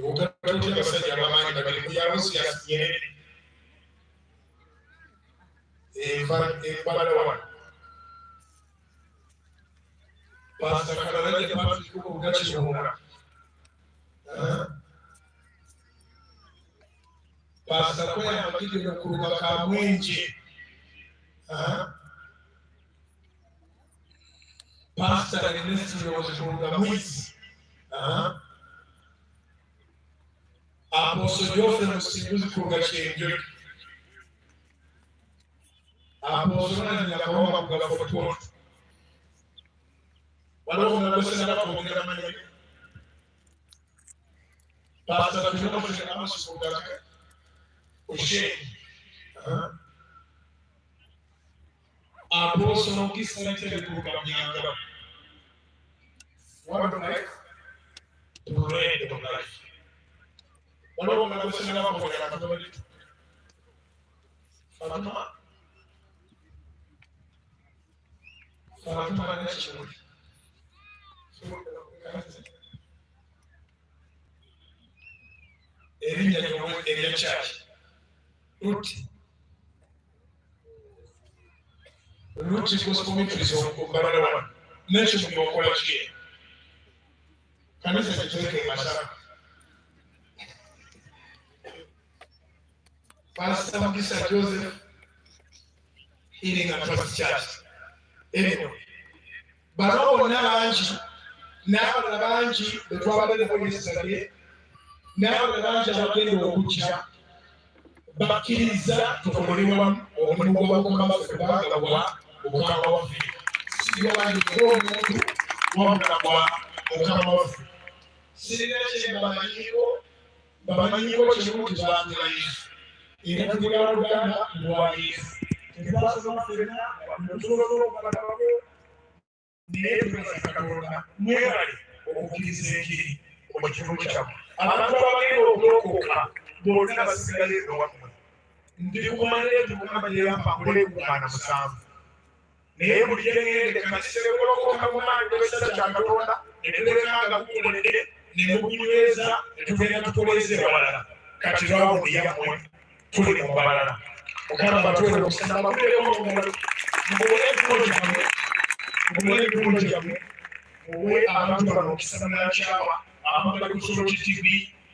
Ogatta otya abasajja ab'amaanyi babiri ku Aloysius Nyerere embalala wano Pastor Kalalaja Patrick Ogakirunga, Pastor Kweyamba Gideon Okuruga Kamwenje, Pastor Ernest Muyobozi Kuruga Mwizi, Apostle Geoffrey Musinguzi Kuruga Kyenjojo, Apostle Ronald Nyakawoma Kuruga Fort Portal. Waliwo omulala gwe sinnaba kwogera mannya ge. Pastor Twinomuze Amos Kuruga Bushenyi. Apostle Mugisa Ntebe Kuruga Munyangabu. Word of life, bread of life. Waliwo omulala gwe sinnaba kwogera abantu babiri. Fatuma Fatuma Nakimuli. Erinnya erya church. Ruti. Ruti Gospel Ministries okubalala wano. Nakimuli okola ki? Kanisa giteeke e Masaka. Pastor Mugisa Joseph, Healing and Trust Church. Anyway, bano bonna bangi n'abalala bangi be twabadde nabo yesterday, n'abalala bangi abagenda okujja bakkiriza tukolere wamu omulimu gwa Mukama waffe, kubanga gwa Mukama waffe, si gwange ng'omuntu, wabula gwa Mukama waffe. Sirina kye mbamanyiiko, bamanyiiko kimu nti bantu ba Yesu era tuli baluganda lwa Yesu. Tetwasoma ffenna, netusobola okubalabako, naye twebaza Katonda. Mwebale okukkiriza enjiri mu kifo kyammwe. Abantu abagenda okulokoka bonna basigala eno wammwe. Ndi ku mandate Mukama gye yampa nkole enkuŋŋaana musanvu, naye buli gye ŋŋenda ekkanisa egolokoka mu maanyi olw'ekisa kya Katonda, ne tuleka nga gukoledde ne mugunyweza ne tugenda tukoleeza ewalala. Kati rawundi yammwe, tuli mu balala. Mukama batuwere omukisa. Mbakubireko mu ngalo, mugole emikono gyammwe, mugole emikono gyammwe, muwe abantu bano omukisa. Munakyawa abamu bali ku Salt TV,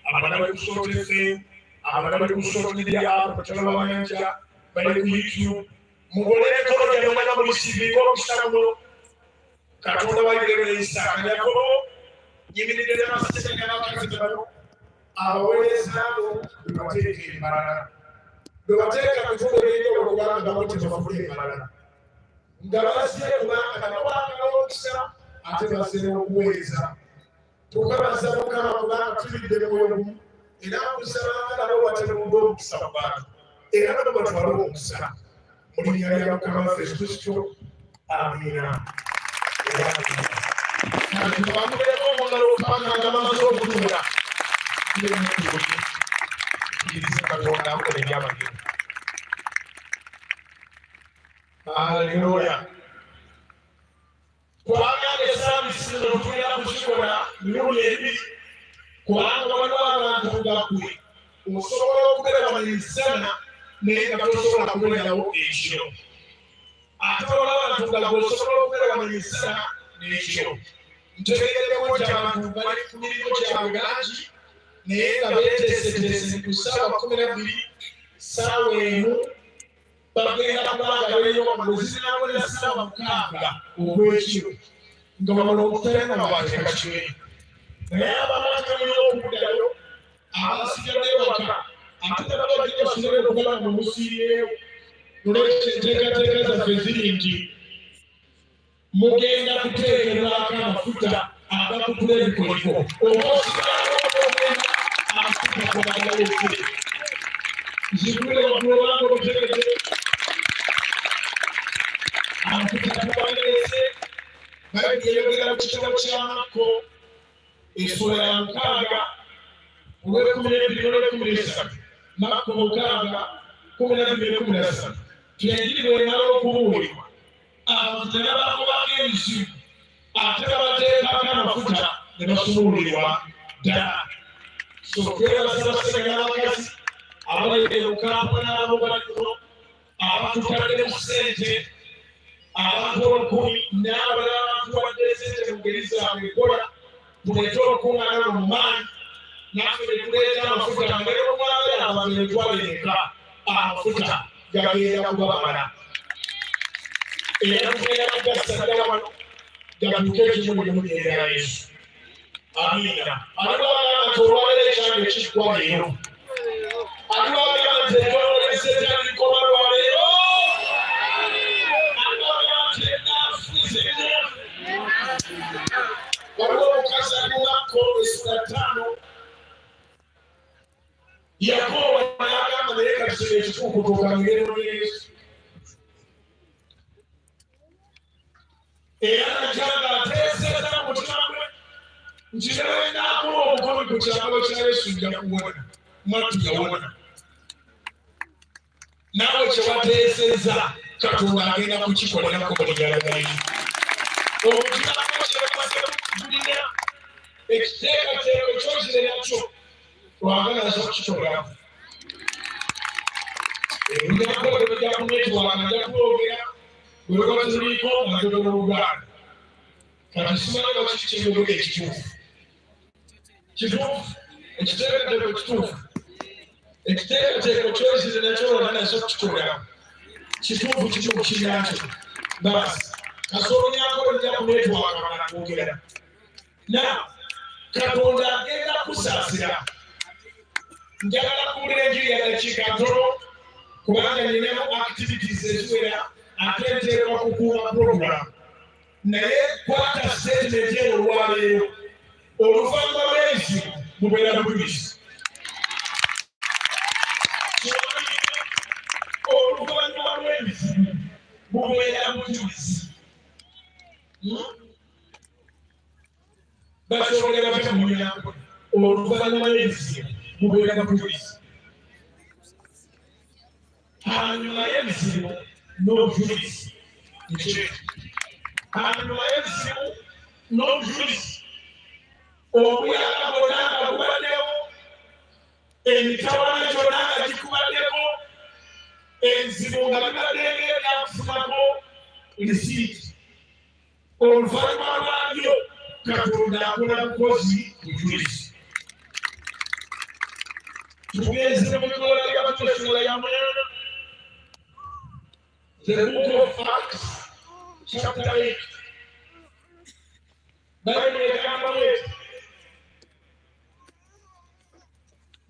abalala bali ku Salt FM, abalala bali ku Salt Media App, bakyala b'amayanja bali ku YouTube. Mugole emikono gyammwe nga mulisiibinga omukisa guno. Katonda wa Ibulayimu ne Isaaka ne Yakobo, nyimiridde n'abasajja n'abakazi bano abaweereza bo be wateeka embalala, be wateeka mu bitundu eby'enjawulo, kubanga bakutte bafule embalala nga bazze kubanga nabo baagala omukisa ate bazze n'okuweereza. Tukwebaza Mukama kubanga tulidde mwoyo gumu, era nkusaba nga nabo bateekeddwa omukisa ku bantu era nabo batwale omukisa mu linnya lya Mukama waffe Yesu Kristo, amiina. Tubakubereko mu ngalo paka nga bamaze okutuula. Tukkirize Katonda akola ebyamagero. Haleluya. Twagamba esaavisi zino tulina kuzikola mirundi ebiri, kubanga waliwo abantu nga ggwe osobola okubeera wano emisana naye nga tosobola kubeerawo ekiro, ate waliwo abantu nga ggwe osobola okubeera wano emisana n'ekiro. Ntegeereddeko nti abantu bali ku mirimu gyabwe bangi naye nga beeteeseteese ku ssaawa 12, ssaawa 1 bagenda kubanga beeyoba bwe zinaawera ssaawa 6 ogw'ekiro nga wano omutalina wateeka kiwe, naye abamu mulina okuddayo, abasigadde waka ate nabo bajja basobole okuba nga musiibyewo. Nolwekyo enteekateeka zaffe ziri nti mugenda kuteekerwako amafuta agakutula ebikoligo, oba osigala ogenda amafuta kubagalese nzigule waggulu obanga obutegedde. Amafuta tubagalese. Bayibuli eyogera mu kitabo kya Makko essula ya 6 olw'e12 n'olw'e13, Makko 6:12 13, enjiri bw'emala okubuulirwa abantu ne babakubako emizimu ate babateekako amafuta ne basumululirwa ddala. So twebaza abasajja n'abakazi abali ebukampala n'abobaliro abatutadde mu ssente, abantu 1000 n'abalala batuwadde ssente mu ngeri zaabwe ekola tuleete olukuŋŋaana luno mu maanyi. Naffe ne tuleeta amafuta nga ne bwemwagala abantu emitwalo emeka, amafuta gagenda kubamala, era tugenda kugassa ddala wano gatuuke ekimu limu lyera Yesu. Amiina. Aliwo agamba nti olwaleero ekyange kiggwa leero? Aliwo agamba nti ettono lya Setaani likoma lwaleero? Aliwo agamba nti enough is enough? Waliwo omukazi ali mu Makko essula 5, yakoowa n'agamba, naye kati kino ekituukutuuka ngendo Yesu. Era najja ng'ateesezza mu mutima gwe nti ne bwe naakuba omukono ku kyambalo kya Yesu nja kuwona. Mwattu yawona. Naawe kye wateesezza Katonda agenda kukikolerako mu linnya lya Yesu. Omutima gwo kyewase gulina ekiteekateeko kyozire nakyo, lwagala aza kukikolako. Ebinyakola bijja kunetwaka, nja kwogera bwe luba tuliiko nga njogera Oluganda. Kati simanyi oba kiki kyenjogera ekituufu. Kituufu, ekiteekateeko kituufu, ekiteekateeko kyozire nakyo lwagala aza kukikoleramu kituufu, kituufu kiryakyo. Baasi kasoobyako bijja kunetwaka nga kwogera na Katonda agenda kusaasira. Njagala kuwulira enjiri ya dakiika ntono kubanga ninamu activities eziwera ate nteekwa kukuuma program. Naye kwata statement eyo olwaleero, oluvannyuma lw'ebizibu mubeera bujulizi. Oluvannyuma lw'ebizibu mubeera bujulizi. Bakyogera batya mu Munyankole? Oluvannyuma lw'ebizibu mubeera bujulizi. Hanyuma y'ebizibu n'obujulizi. Hanyuma y'ebizibu n'obujulizi. Omuyaga gwonna nga gubaddewo, emitawaana gyonna nga gikubaddeko, ebizibu nga bibadde ng'ebyakufunako lisiiti, oluvannyuma lwabyo Katonda akola bukozi bujulizi. Tugenze mu bikolwa by'Abatume essula ya 8, the Book of Acts chapter 8. Bayibuli egamba bweti,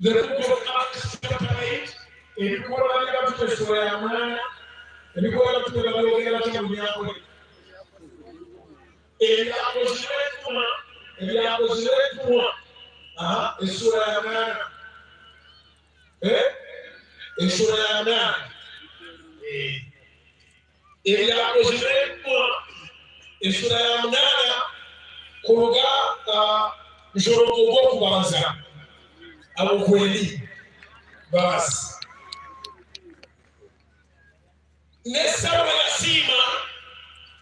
the Book of Acts chapter 8, Ebikolwa by'Abatume essula ya 8. Ebikolwa by'Abatume babyogera batya mu Munyankole? Ebyakozibwa, Ebyakozibwa, essula ya 8, essula ya 8, Ebyakozibwa essula ya 8, kuruga nshorongo ogw'okubanza abo kweri baasi. Ne Sawulo yasiima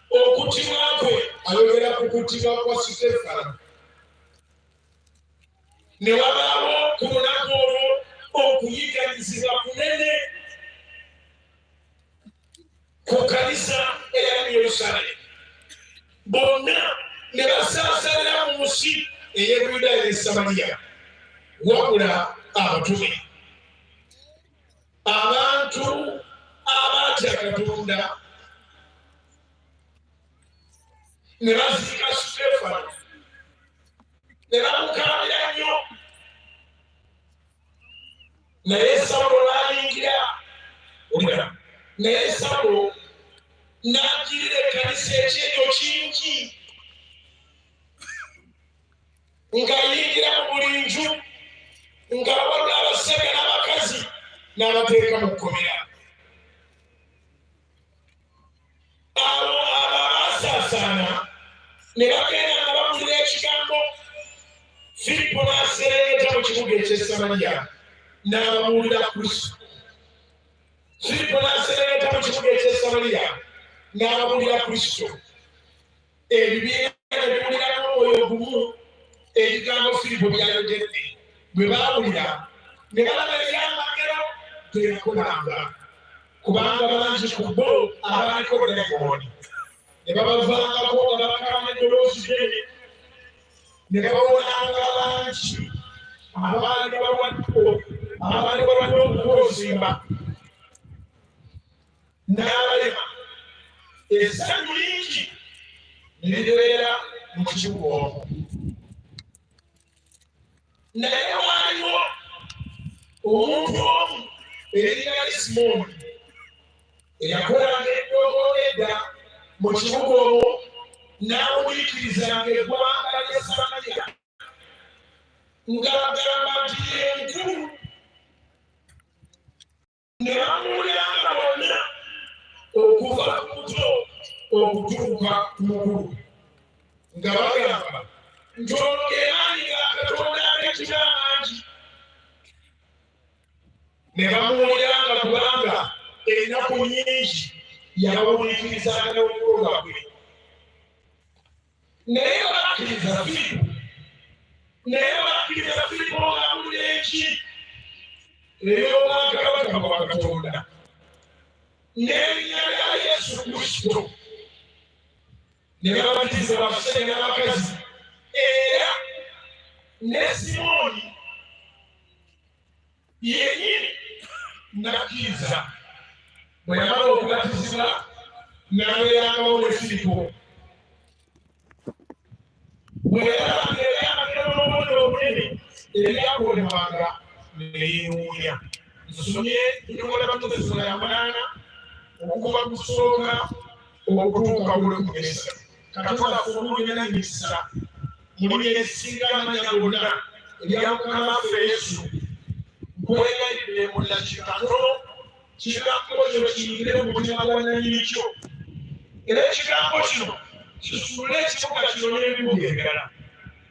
okuttibwa kwe. Ayogera ku kuttibwa kwa Suteefano. Ne wabaawo ku lunaku olwo okuyigganyizibwa kunene ku kkanisa eyali mu Yerusaalemi, bonna ne basaasaanira mu nsi ey'e Buyudaaya ne Samaliya, wabula abatume. Abantu abaatya Katonda ne baziika Suteefano ne bamukaabira nnyo. Naye Sawulo n'ayingira, wulira, naye Sawulo n'agirira ekkanisa ekyejo kingi, ng'ayingira mu buli nju, ng'awalula abasajja n'abakazi n'abateeka mu kkomera. Abo abo abaasaasaana ne bagenda nga babuulira ekigambo. Firipo n'aserengeta mu kibuga eky'e Samaliya n'ababuulira Kristo. Firipo n'aserengeta mu kibuga eky'e Samaliya n'ababuulira Kristo. Ebibiina ne biwulira n'omwoyo gumu ebigambo Firipo by'ayogedde. Bwe baawulira ne balaba ebyamagero bye yakolanga, kubanga bangi ku bo abaaliko dayimooni ne babavangako nga bakaaba n'eddoboozi ddene, ne bawonanga bangi abaali balwadde okukoozimba n'abalema. Essanyu lingi ne libeera mu kibuga omwo. Naye waaliwo omuntu omu erinnya lye Simooni, eyakolanga eddogo edda mu kibuga omwo, n'awuniikirizanga eggwanga ly'e Samaliya ng'agamba nti ye nkulu. Ne bamuwuliranga bonna okuva ku muto okutuuka ku mukulu, nga bagamba nti ono ge maanyi ga Katonda ag'ekika amangi. Ne bamuwuliranga kubanga ennaku nnyingi yabawuliikirizanga n'okuloga kwe. Naye bakkiriza Firipo, naye bakkiriza Firipo ng'abuulira enjiri ey'obwakabaka bwa Katonda n'erinnya lya Yesu Kristo, ne babatiza abasajja n'abakazi. Era ne Simooni yennyini n'akkiriza. Bwe yamala okubatizibwa n'abeerangawo ne Firipo. Bwe yalabanga ebyamagero n'obubonero obunene ebyakolebwanga, ne yeewuunya. Nsomye Ebikola Batume essula ya 8 okuva ku kusooka okutuuka ku lw'ekkumi n'esatu. Katonda afulumye n'emikisa mu linnya erisinga amannya gonna erya Mukama waffe Yesu. Nkwegayiridde mu ddakiika ntono kigambo kino kiyingire mu mutima gwa nannyini kyo, era ekigambo kino kisumulule ekibuga kino n'ebibuga ebirala.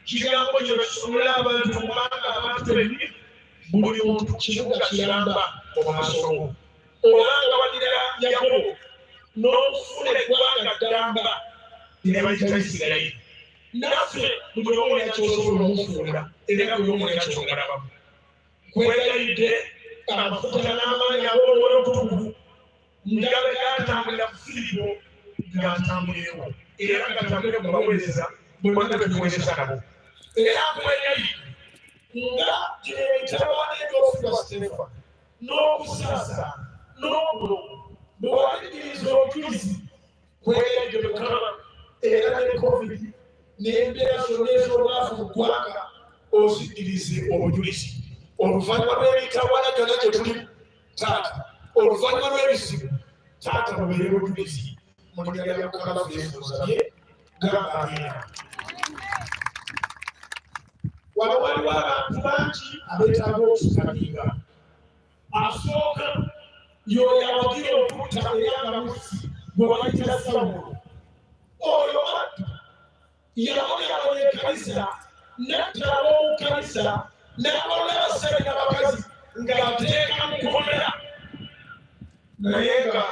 Kigambo kino kisumulule abantu, kubanga abantu bennyini buli muntu kibuga kiramba mu maaso go. Obanga wadira Yakobo n'okufuula eggwanga ddamba ne bayita Isirayiri, naffe buli omu olina ky'osobola omufuula era buli omu olina ky'omulabamu. Nkwegayiridde amafuta n'amaanyi ag'Omwoyo Omutukuvu nga bwe gaatambulira ku Firipo gatambulewo era gatambule ku baweereza bonna be tuweereza nabo. Era nkwegayiridde nga gye n'okufa Sitefano n'okusaasaana n'obulogo bwe walidiriza obujulizi kweyagye Mukama, era ne Covid n'embeera zonna ez'obwavu mu ggwanga oziddirize obujulizi oluvannyuma lw'emitawaana gyonna gye tulimu. Taata, oluvannyuma lw'ebizibu, taata, bubeere bujulizi mu linnya lya Mukama waffe Yesu nsabye, gamba amiina. Wano waliwo abantu bangi abeetaaga okusitaminga. Asooka y'oyo awagira okutta era nga mussi gwe bayita Sawulo. Oyo addu yabonyabonya ekkanisa, n'atta ab'omu kkanisa, n'abawula abasajja n'abakazi ng'ateeka mu kkomera, naye nga